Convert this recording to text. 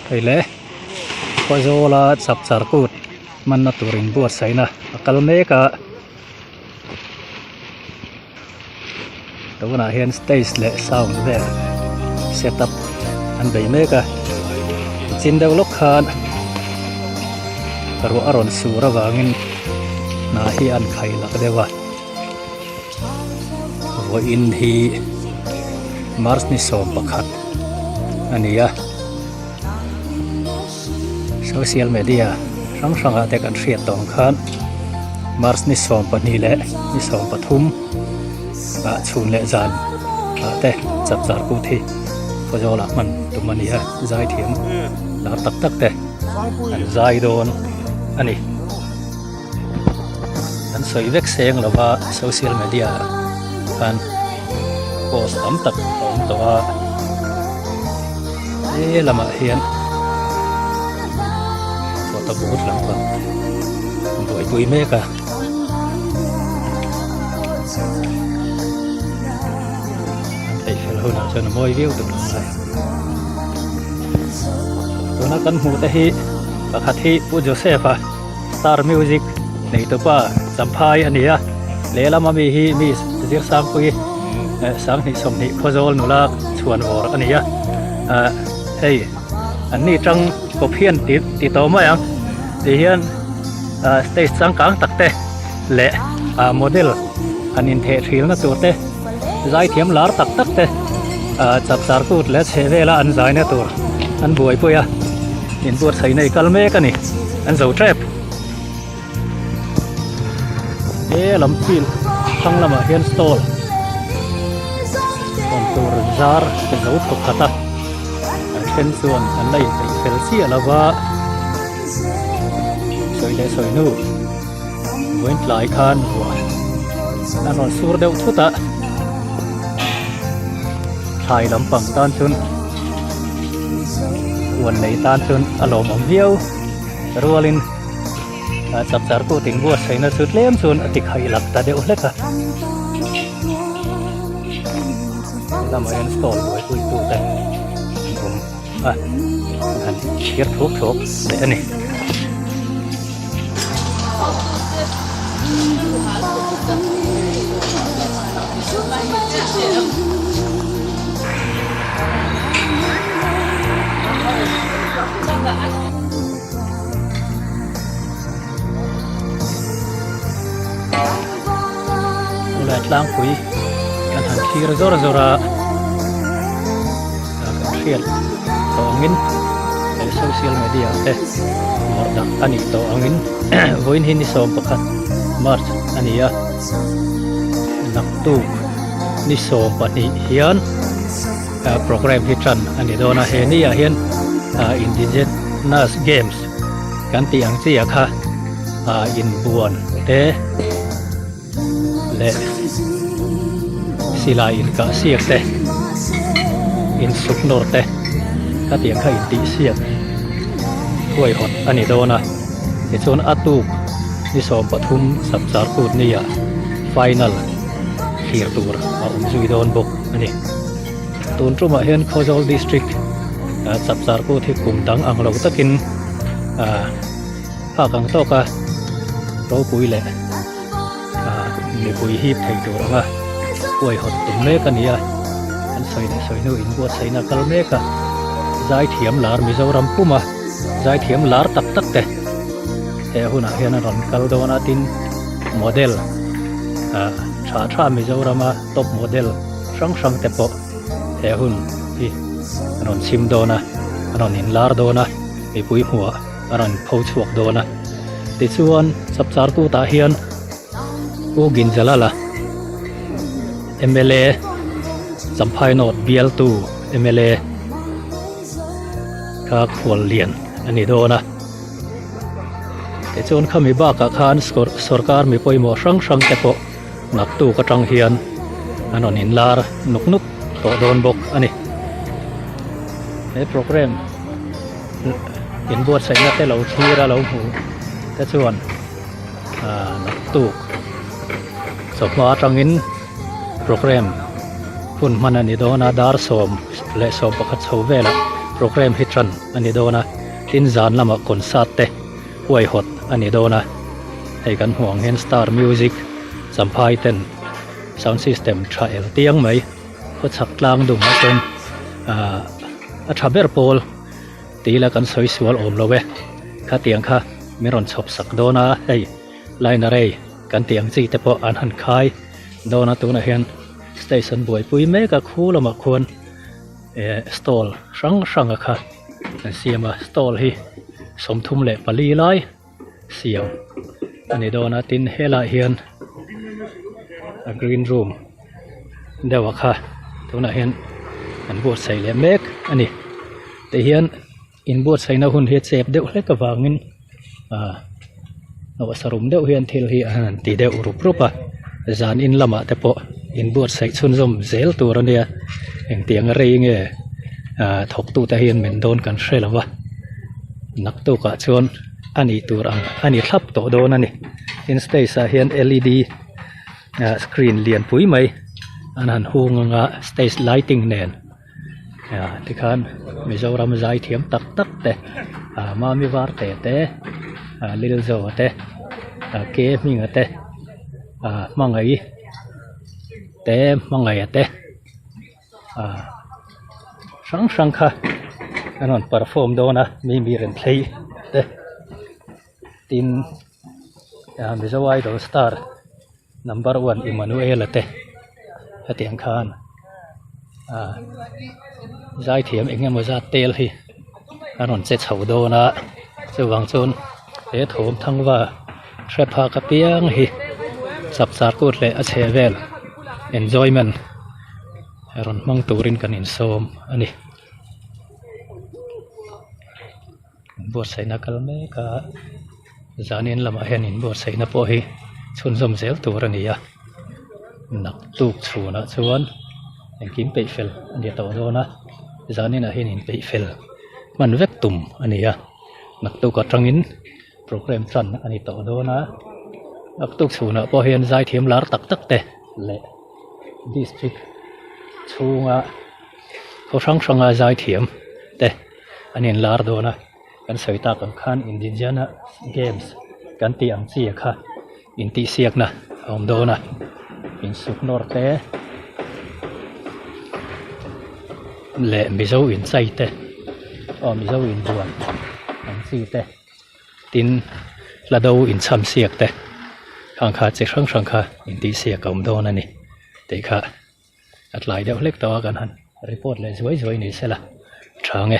Hei le Khawzawla chapchar kut hmanna tur inbuatsaihna a kal mek a tunah hian stage leh sound vel set up an bei mek a chin deuh lawk khan ruah a rawn sur avangin hna hi an khai lak deuh a vawiin hi march ni 11 a ni a social media hrang hrang ah te kan hriat tawh ang khan march ni 12 leh ni 13 ah chhun leh zan ah te chapchar kut hi khawzawl ah hman tum a ni a zai thiam lar tak tak te an zai dawn a ni. An sawi vek seng lova social media ah khan post tam tak a awm tawh a he lamah hian photo booth lampang buaipui mek a. An peih fel hunah chuan a mawi viau tur ang lai. Tuna kan hmuh te hi pakhat hi Pu Joseph a. Star music neitupa Champhai a ni a, lehlam ami hi mi Zirsangpui Sanghnih 20 Khawzawl nula chhuanvawr a ni a, hei an ni tang kawp hian ti ti tawh mai ang ti hian stage changkang tak te leh model han intheh thilna tur te zaithiam lar tak tak te chapchar kut leh chheh vela an zaina tur an buaipui a inbuatsaih nei kal mek a ni. An zo tep. He lam field thlang lamah hian stall hawn tur zar te zo thawk khat a a then chuan an la inpeih fel chiah lo va sawi leh sawi hnu vawiin tlai khan ruah a rawn sur deuh thut a thlai lampang tan chuan. Huan nei tan chuan a lawmawm viau rualin chapchar kut inbuatsaihna chu tlem chuan a ti khaih lak ta deuh hlek a helamah hian stall buaipui tu te an awm a an han thlir thuak thuak leh a ni. Ulai tlangpui kan han thlir zawr zawr a kan hriat tawh angin he social media te vawrh dah a nih tawh angin vawiin hi ni 11 March a ni a naktuk ni 12 hian program hi tan a ni dawn a he ni ah hian indigenous games kan tih ang chi ah kha inbuan te leh silai inkah siak te insuk nawr te khatiang kha intih siak huaihawt a ni dawn a tichuan a tuk ni 13 chapchar kut ni ah final thlir tur a awm zui dawn bawk a ni. Tun tumah hian Khawzawl district chapchar kut hi kum dang ang lo takin phak ang tawk a ropui leh mipui hip thei tur anga huaihawt tum mek a ni a an sawi leh sawi hnu inbuatsaihna a kal mek a zaithiam lar Mizoram puma zaithiam lar tak tak te he hunah hian a rawn kal dawn a tin model tha tha Mizorama top model hrang hrang te pawh he hun hi an rawn chhim dawn a an rawn inlar dawn a mipui hmuh a rawn pho chhuak dawn a tichuan chapchar kutah hian U Ginjalala mla Champhai North bialtu mla kha khual lian a ni dawn a tichuan khami bakah khan sorkar mi pawimawh hrang hrang te pawh naktuk atang hian an rawn inlar nuk nuk tawh dawn bawk a ni he program inbuatsaihna te lo thlir a lo hmu te chuan ah naktuk chawhma atangin program hun hman a ni dawn a dar 11:15 chho velah. Programme hi tan a ni dawn a, tin zan lamah concert te huaihawt a ni dawn a, hei kan hmuh ang hian star music champhai ten sound system tha el tiang mai khawchhak tlang dum ah chuan ahh a tha ber pawl tih ila kan sawi sual awm lo e khatiang kha min rawn chhawp sak dawn a hei line array kan tih ang chi te pawh an han khai dawn a tunah hian stage an buaipui mek a khu lamah khuan. Eh stall hrang hrang a kha an siam a stall hi 34 lai siam a ni dawn a tin helaiah hian a green room deuh a kha tunah hian an buatsaih leh mek a ni tihian inbuatsaihna hun hi a chep deuh hlek avangin ah nawhsa rum deuh hian thil hi a han ti deuh rup rup a zan in lamah te pawh inbuatsaih chhunzawm zel tur a nia engtiang rei nge ah thawk tute hian min dawn kan hre lo va naktukah chuan a nih tur ang a ni thlap tawh dawn a ni tin stage ah hian L E D ah screen lianpui mai an han hung ang a stage lighting nen. Ah tikhan Mizoram zai thiam tak tak te ah Mami Varte te ah Lilzo te ah Ke Hminga te ah Hmangaih te Hmangaih te ah hrang hrang kha an rawn perform dawn a mi mi rawn thlei te tin ah Mizo Idol star Number one Emmanuela te hetiang khan ah zaithiam eng emaw zat tel hi a rawn che chho dawn a chuvang chuan he thawm thangva hre phak apiang hi chapchar kut leh a chheh vel enjoyment rawn hmang turin kan insawm a ni. Buatsaihna kal mek a zanin lamah hian inbuatsaihna pawh hi chhunzawm zel tur a ni a naktuk chhunah chuan engkim peih fel a ni tawh dawn a zaninah hian inpeih fel hman vek tum a ni a naktuk atangin programme tan a ni tawh dawn a naktuk chhunah pawh hian zaithiam lar tak tak te leh district chhunga khaw hrang hranga zaithiam te. An in lar dawn a kan sawi tak ang khan indigenous games kan tih ang chi kha intihsiakna a awm dawn a insuk nawr te leh mizo inchai te aw mizo inbuan ang chi te tin hla do inchham siak te khang kha chi hrang hrang kha intihsiak a awm dawn a ni tih kha. A tlai deuh hlek tawh a kan han report leh zuai zuai ni sela tha nge.